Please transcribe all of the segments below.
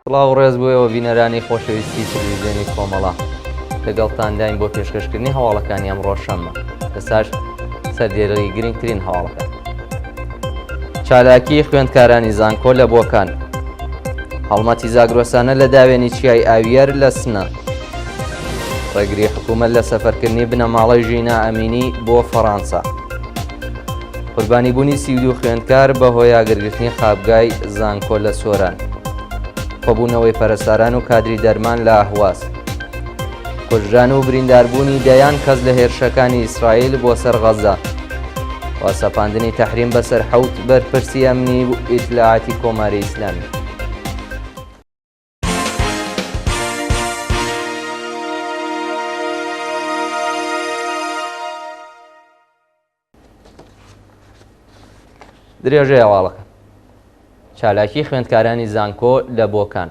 سڵاو و ڕێز بۆ ئێوە بینەرانی خۆشەویستی تلویزیۆنی کۆمەڵە لەگەڵتانداین بۆ پێشکەشکردنی هەواڵەکانی ئەمڕۆ شەممە ئێستاش سەردێڕی گرنگترین هەواڵەکان چالاکی خوێندکارانی زانکۆ لە بۆکان هەڵمەتی زاگرۆسانە لە داوێنی چیای ئاویەر لە سنە ڕێگری حکوومەت لە سەفەرکردنی بنەماڵەی ژینا ئەمینی بۆ فەڕانسە قوربانیبوونی 32 خوێندکار بە هۆی ئاگرگرتنی قابگای زانکۆ لە سۆران. کۆبوونەوەی پەرستاران و کادری دەرمان لە ئەهواز. کوژران و برینداربوونی دەیان کەس لە هێرشەکانی ئیسرائیل بۆ سەر غەززە. و سەپاندنی تەحریم بەسەر حەوت بەرپرسی ئەمنی و ئیتلاعاتی کۆماری ئیسلامی. درێژەی هەواڵەکە چالاکی خوێندکارانی زانکۆ لە بۆکان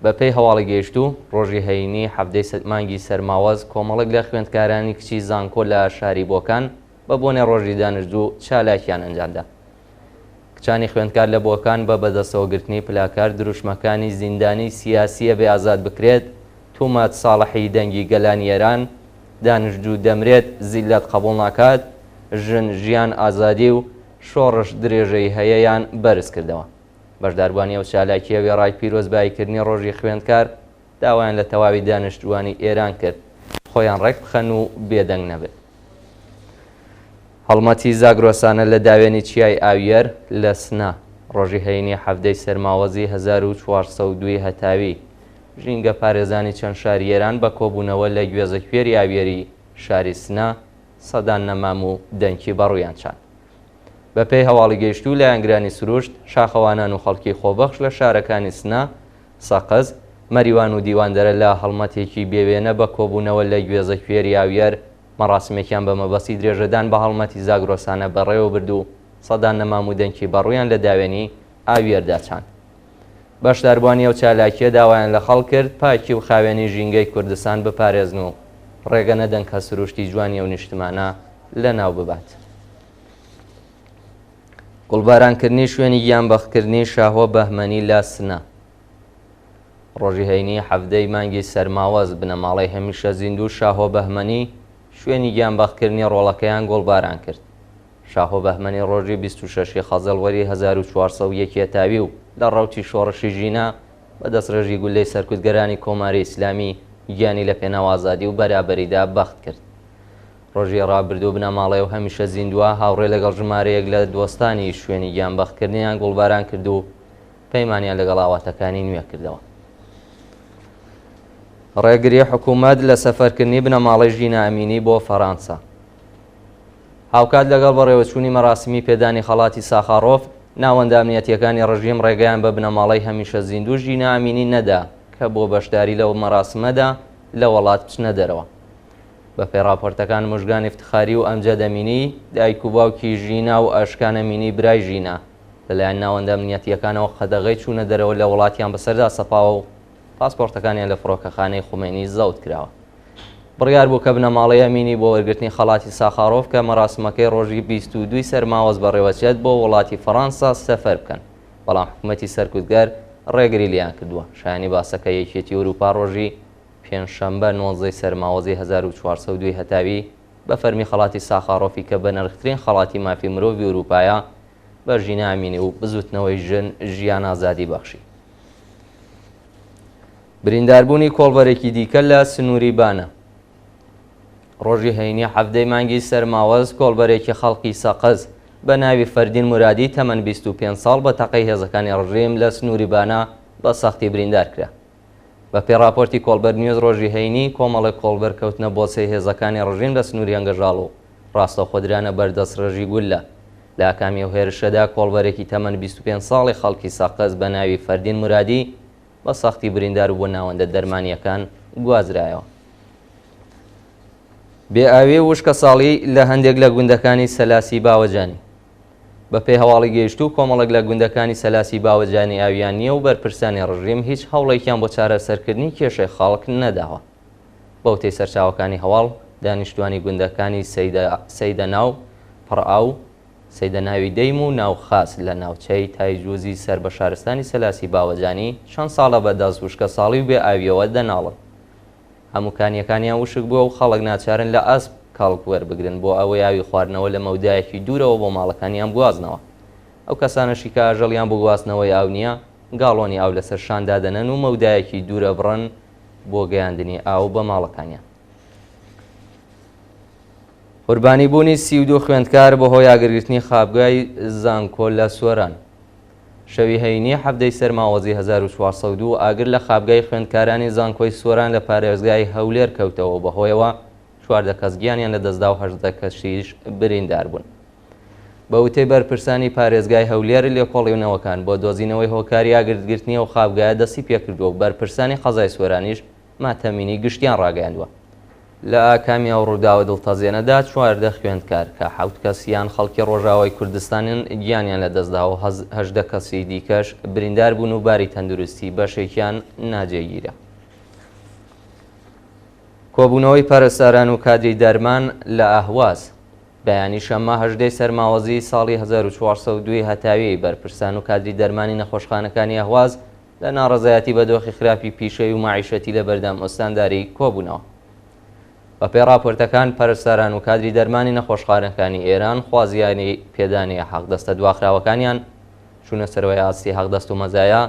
بە پێی هەواڵی گەیشتوو ڕۆژی هەینی حەفتەی مانگی سەرماوەز کۆمەڵێک لە خوێندکارانی کچی زانکۆ لە شاری بۆکان بە بۆنەی ڕۆژی دانشجوو چالاکیان ئەنجامدا. کچانی خوێندکار لە بۆکان بە بەدەستەوەگرتنی پلاکارد دروشمەکانی زیندانی سیاسییە بێ ئازاد بکرێت، توماج ساڵحی دەنگی گەلانی ئێران، دانشجوو دەمرێت زیللەت قەبوڵ ناکات، ژن ژیان ئازادی و شۆڕش درێژەی هەیەیان بەرز کردەوە. بەشداربووانی ئەو چالاکییە وێڕای پیرۆزباییکردنی ڕۆژی خوێندکار، داوایان لە تەواوی دانشجووانی ئێران کرد خۆیان ڕێک بخەن و بێدەنگ نەبن. هەڵمەتی زاگرۆسانە لە داوێنی چیای ئاویەر لە سنە، ڕۆژی هەینی حەڤدەی سەرماوەزی 1402 ی هەتاوی، ژینگەپارێزانی چەند شاری ئێران بە کۆبوونەوە لە گوێزەکوێری ئاویەری شاری سنە، سەدان نەمام و دەنکی بەڕوویان چاند. بەپێی هەواڵی گەیشتوو لایەنگرانی سروشت، شاخەوانان و خەڵکی خۆبەخش لە شارەکانی سنە، سەقز، مەریوان و دیواندەرە لە هەڵمەتێکی بێوێنە بە کۆبوونەوە لە گوێزەکوێری ئاویەر مەڕاسمێکیان بە مەبەستی درێژەدان بە هەڵمەتی زاگرۆسانە بەڕێوەبرد و سەدان نەمام و دەنکی بەڕوویان لە داوێنی ئاویەردا چاند. بەشداربووانی ئەو چالاکییە داوایان لە خەڵک کرد پاکی و خاوێنی ژینگەی کوردستان بپارێزن و ڕێگە نەدەن کە سروشتی جوانی ئەو نیشتمانە لەناو ببات. گوڵبارانکردنی شوێنی گیانبەختکردنی شاهۆ بەهمەنی لە سنە. ڕۆژی هەینی حەڤدەی مانگی سەرماوەز، بنەماڵەی هەمیشە زیندوو شاهۆ بەهمەنی شوێنی گیانبەختکردنی ڕۆڵەکەیان گوڵباران کرد. شاهۆ بەهمەنی ڕۆژی 26 ی خەزەڵوەری 1401 هەتاوی و لە ڕەوتی شۆڕشی ژینا بە دەستڕێژی گوللەی سەرکوتگەرانی کۆماری ئیسلامی گیانی لە پێناو ئازادی و بەرابەریدا بەخت کرد. ڕۆژی ڕابردوو بنەماڵەی و هەمیشە زیندووە هاوڕێ لەگەڵ ژمارەیەک لە دۆستانی شوێنی گیانبەختکردنیان گوڵباران کرد و پەیمانیان لەگەڵ ئاواتەکانی نوێ کردەوە. ڕێگری حکوومەت لە سەفەرکردنی بنەماڵەی ژینا ئەمینی بۆ فەرانسە. هاوکات لەگەڵ بەڕێوەچوونی مەراسیمی پێدانی خەڵاتی ساخاڕۆف، ناوەندە ئەمنیەتییەکانی ڕژیم ڕێگەیان بە بنەماڵەی هەمیشە زیندوو ژینا ئەمینی نەدا کە بۆ بەشداری لەو مەراسمەدا لە وەڵات بچنە دەرەوە. بەپێی ڕاپۆرتەکان موژگان ئیفتخاری و ئەمجەد ئەمینی، دایک و باوکی ژینا و ئەشکان ئەمینی برای ژینا، لەلایەن ناوەندە ئەمنیەتییەکانەوە قەدەغەی چوونە دەرەوە لە وڵاتیان بەسەردا سەپاوە و پاسپۆرتەکانیان لە فڕۆکەخانەی خومەینی زەوت کراوە. بڕیار بوو کە بنەماڵەی ئەمینی بۆ وەرگرتنی خەڵاتی ساخارۆف کە مەراسمەکەی ڕۆژی 22 ی سەرماوەز بەڕێوەچێت بۆ وڵاتی فەڕانسا سەفەر بکەن، بەڵام حکومەتی سەرکوتگەر ڕێگری لێیان کردووە. شایانی باسە کە یەکێتی ئەوروپا ڕۆژی پێنجشەمبە نۆزدەی سەرماوەزی 1402 ی هەتاوی بە فەرمی خەڵاتی ساخارۆفی کە بەنرخترین خەڵاتی مافی مرۆڤی ئەوروپایە بە ژینا ئەمینی و بزوتنەوەی ژن ژیان ئازادی بەخشی. برینداربوونی کۆڵبەرێکی دیکە لە سنووری بانە. ڕۆژی هەینی حەڤدەی مانگی سەرماوەز کۆڵبەرێکی خەڵکی سەقز بە ناوی فەردین مورادی تەمەن 25 ساڵ بە تەقەی هێزەکانی ڕژیم لە سنووری بانە بە سەختی بریندار کرا. بە پێی ڕاپۆرتی کۆڵبەر نیوز ڕۆژی هەینی کۆمەڵێک کۆڵبەر کەوتنە بۆسەی هێزەکانی ڕژیم لە سنووری هەنگەژاڵ و ڕاستەوخۆ درانە بەر دەستڕێژی گوللە. لە ئاکامی ئەو هێرشەدا کۆڵبەرێکی تەمەن 25 ساڵی خەڵکی سەقز بە ناوی فەردین مورادی بە سەختی بریندار و بۆ ناوەندە دەرمانییەکان گوازرایەوە. بێ ئاوی و وشکەساڵی لە هەندێک لە گوندەکانی سەلاسی باوەجانی. بە پێی هەواڵی گەیشتوو کۆمەڵێک لە گوندەکانی سەلاسی باوەجانی ئاویان نییە و بەرپرسانی ڕژیم هیچ هەوڵێکیان بۆ چارەسەرکردنی کێشەی خەڵک نەداوە. بە وتەی سەرچاوەکانی هەواڵ، دانیشتووانی گوندەکانی سەیدەناو، پڕئاو، سەیدەناوی دەیم و ناوخاس لە ناوچەی تایجوزی سەر بە شارستانی سەلاسی باوەجانی چەند ساڵە بە دەست وشکەساڵی و بێ ئاوییەوە دەناڵن. هەموو کانییەکانیان وشک بووە و خەڵک ناچارن لە ئەسپ کەڵک وەربگرن بۆ ئەوەی ئاوی خواردنەوە لە مەودایەکی دوورەوە بۆ ماڵەکانیان بگوازنەوە. ئەو کەسانەشی کە ئاژەڵیان بۆ گواستنەوەی ئاو نییە، گاڵۆنی ئاو لەسەر شان دادەنەن و مەودایەکی دوورەبڕن بۆ گەیاندنی ئاو بە ماڵەکانیان. قوربانی بوونی 32 خوێندکار بەهۆی ئاگرگرتنی خابگای زانکۆ لە سۆران. شەوی هەینی حەڤدەی سەرماوەزی 1402 ئاگر لە خابگای خوێندکارانی زانکۆی سۆران لە پارێزگای هەولێر کەوتەوە و بەهۆیەوە 14 کەس گیانیان لەدەستدا و 18 کەسیش بریندار بوون. بە وتەی بەرپرسانی پارێزگای هەولێر، لێکۆڵیونەوەکان بۆ دۆزینەوەی هۆکاری ئاگرگرتنی ئەو خابگایە دەستی پێکردووە و بەرپرسانی قەزای سۆرانیش ماتەمینی گشتیان ڕاگەیاندووە. لە ئاکامی ئەو ڕووداوە دڵتەزێنەدا 14 خوێندکار کە حەوت کەسیان خەڵکی ڕۆژاوای کوردستانن گیانیان لەدەستدا و 18 کەسی دیکەش بریندار بوون و باری تەندروستی بەشێکیان ناجێگیرە. کۆبوونەوەی پەرستاران و کادری دەرمان لە ئەهواز. بەیانی شەممە هەژدەی سەرماوەزی ساڵی 1402 ی هەتاوی، بەرپرسان و کادری دەرمانی نەخۆشخانەکانی ئەهواز لە ناڕەزایەتی بە دۆخی خراپی پیشەیی و مەعیشەتی لە بەردەم ئوستانداری کۆبوونەوە. بەپێی ڕاپۆرتەکان، پەرستاران و کادری دەرمانی نەخۆشخانەکانی ئێران خوازیاری پێدانی حەقدەستە دواخراوەکانیان، چوونە سەرەوەی ئاستی حەقدەست و مەزایا،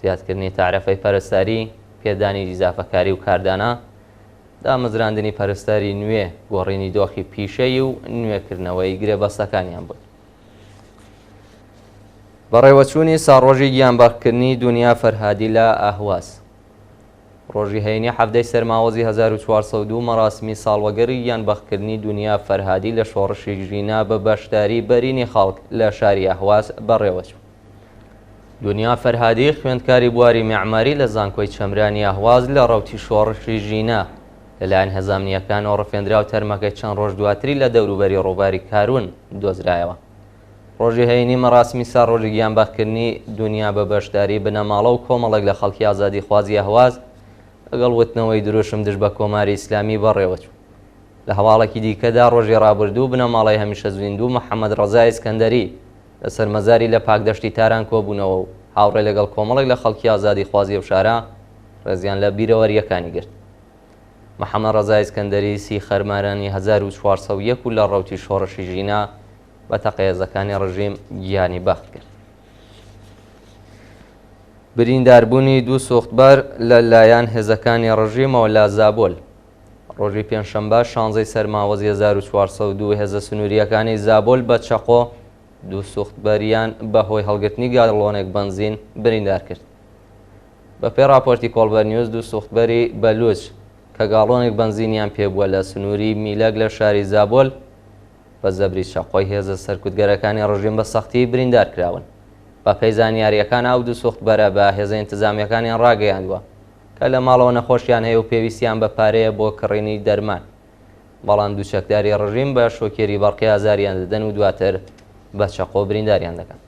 زیادکردنی تەعرەفەی پەرستاری، پێدانی ئیزافەکاری و کاردانە، دامەزراندنی پەرستاری نوێ، گۆڕینی دۆخی پیشەیی و نوێکردنەوەی گرێبەستەکانیان بوون. بەڕێوەچوونی ساڕۆژی گیانبەختکردنی دونیا فەرهادی لە ئەهواز. ڕۆژی هەینی حەڤدەی سەرماوەزی 1402 مەراسمی ساڵوەگەڕی گیانبەختکردنی دونیا فەرهادی لە شۆڕشی ژینا بە بەشداری بەرینی خەڵک لە شاری ئەهواز بەڕێوەچوو. دونیا فەرهادی خوێندکاری بواری مێعماری لە زانکۆی چەمرانی ئەهواز لە ڕەوتی شۆڕشی ژینا لەلایەن هێزە ئەمنییەکانەوە ڕفێندرا و تەرمەکەی چەند ڕۆژ دواتری لە دەوروبەری ڕووباری کارون دۆزرایەوە. ڕۆژی هەینی مەراسمی ساڕۆژی گیانبەختکردنی دونیا بە بەشداری بنەماڵە و کۆمەڵێک لە خەڵکی ئازادیخوازی ئەهواز لەگەڵ وتنەوەی دروشم دژ بە کۆماری ئیسلامی بەڕێوەچوو. لە هەواڵێکی دیکەدا ڕۆژی ڕابردوو بنەماڵەی هەمیشە زیندوو محەممەد ڕەزا ئیسکەندەری لەسەر مەزاری لە پاکدەشتی تاران کۆبوونەوە و هاوڕێ لەگەڵ کۆمەڵێک لە خەڵکی ئازادیخوازی ئەو شارە ڕێزیان لە بیرەوەرییەکانی گرت. محەممەد ڕەزا ئیسکەندەری سی خەرمانانی 1401 و لە ڕەوتی شۆڕشی ژینا بە تەقەی هێزەکانی ڕژیم گیانی بەخت کرد. برینداربوونی دوو سوختبەر لە لایەن هێزەکانی ڕژیمەوە لە زابۆل. ڕۆژی پێنجشەمبە شانزەی سەرماوەزی 1402 هێزە سنوورییەکانی زابۆل بە چەقۆ دوو سوختبەریان بە هۆی هەڵگرتنی گاڵۆنێک بەنزین بریندار کرد. بە پێی ڕاپۆرتی کۆڵبەر نیوز دوو سوختبەری بەلوچ کە گاڵۆنێک بەنزینیان پێبووە لە سنووری میلەک لە شاری زابۆل بە زەبری چەقۆی هێزە سەرکوتگەرەکانی ڕژیم بە سەختی بریندار کراون. بە پێی زانیارییەکان ئەو دوو سوختبەرە بە هێزە ئینتزامییەکانیان ڕاگەیاندووە کە لە ماڵەوە نەخۆشیان هەیە و پێویستیان بە پارەیە بۆ کڕینی دەرمان، بەڵام دوو چەکداری ڕژیم بە شۆکێری بەرقی ئازاریان دەدەن و دواتر بە چەقۆ برینداریان دەکەن.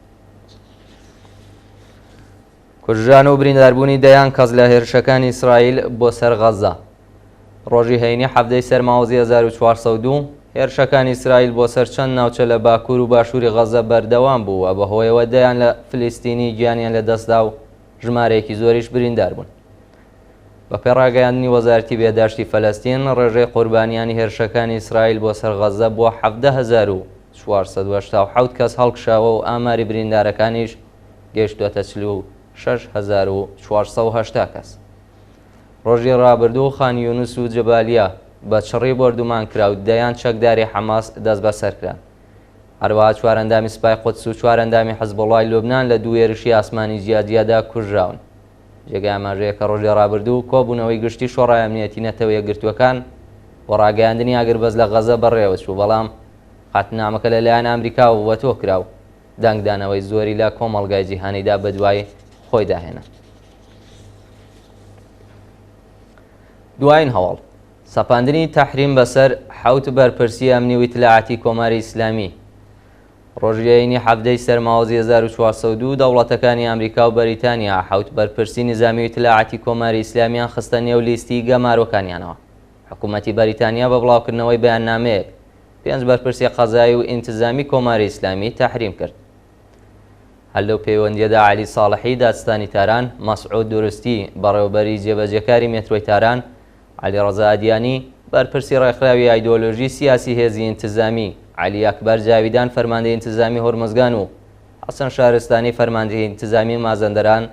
کوژران و برینداربوونی دەیان کەس لە هێرشەکانی ئیسرائیل بۆ سەر غەززە. ڕۆژی هەینی حەڤدەی سەرماوەزی 1402 هێرشەکانی ئیسرائیل بۆ سەر چەند ناوچە لە باکوور و باشووری غەززە بەردەوام بوو و بەهۆیەوە دەیان لە فلیستینی گیانیان لەدەستدا و ژمارەیەکی زۆریش بریندار بوون. بەپێی ڕاگەیاندنی وەزارەتی بێهداشتی فەلەستین، ڕێژەی قوربانیانی هێرشەکانی ئیسرائیل بۆ سەر غەززە بۆ 17487 کەس هەڵکشاوە و ئاماری بریندارەکانیش گەیشتووەتە 46480 کەس. ڕۆژی ڕابردوو خان یونس و جەبالیا بە چڕی بۆردومان کرا و دەیان چەکداری حەماس دەستبەسەر کران. هەروەها چوار ئەندامی سپای قودس و چوار ئەندامی حزبوڵڵای لوبنان لە دوو هێرشی ئاسمانی جیاجیادا کوژراون. جێگای ئاماژەیە کە ڕۆژی ڕابردوو کۆبوونەوەی گشتی شۆڕای ئەمنیەتی نەتەوە یەکگرتووەکان بۆ ڕاگەیاندنی ئاگربەست لە غەزە بەڕێوەچوو، بەڵام قەتنامەکە لەلایەن ئامریکاوە وەتۆ کرا و دەنگدانەوەی زۆری لە کۆمەڵگای جیهانیدا بەدوای خۆیدا هێنا. دوایین هەواڵ، سەپاندنی تەحریم بەسەر حەوت بەرپرسی ئەمنی و ئیتلاعاتی کۆماری ئیسلامی. ڕۆژی هەینی حەڤدەی سەرماوەزی 1402 دەوڵەتەکانی ئامریکا و بەریتانیا حەوت بەرپرسی نیزامی و ئیتلاعاتی کۆماری ئیسلامیان خستە نێو لیستی گەمارۆکانیانەوە. حکوومەتی بەریتانیا بە بڵاوکردنەوەی بەیاننامەیەک. پێنج بەرپرسی قەزایی و ئینتزامی کۆماری ئیسلامی تەحریم کرد. هەر لەو پەیوەندییەدا عەلی ساڵحی دادستانی تاران، مەسعود دورستی بەڕێوەبەری جێبەجێکاری مێترۆی تاران، عەلی ڕەزا ئەدیانی بەرپرسی ڕێکخراوی ئایدۆلۆژی سیاسی هێزی ئینتزامی، عەلی ئەکبەر جاویدان فەرماندەی ئینتزامی هورمزگان و حەسەن شارستانی فەرماندەی ئینتزامی مازەندەران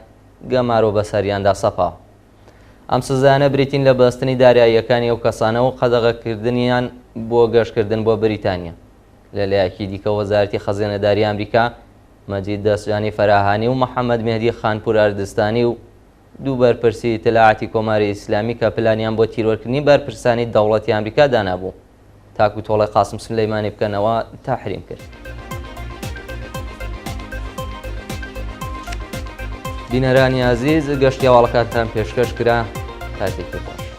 گەمارۆ بەسەریاندا سەپا. ئەم سزایانە بریتین لە بەستنی داراییەکانی ئەو کەسانە و قەدەغەکردنیان بۆ گەشتکردن بۆ بریتانیا. لە لایەکی دیکە وەزارەتی خەزێنەداری ئەمریکا مەجید دەستجانی فەراهانی و محەممەد مێهدی خانپوور ئەردستانی و دوو بەرپرسی ئیتلاعاتی کۆماری ئیسلامی کە پلانیان بۆ تیرۆرکردنی بەرپرسانی دەوڵەتی ئەمریکا دانابوو تاکو تۆڵەی قاسم سولەیمانی بکەنەوە تەحریم کرد. بینەرانی ئازیز گەشتی هەواڵەکانتان پێشکەش کرا کاتێکی خۆش.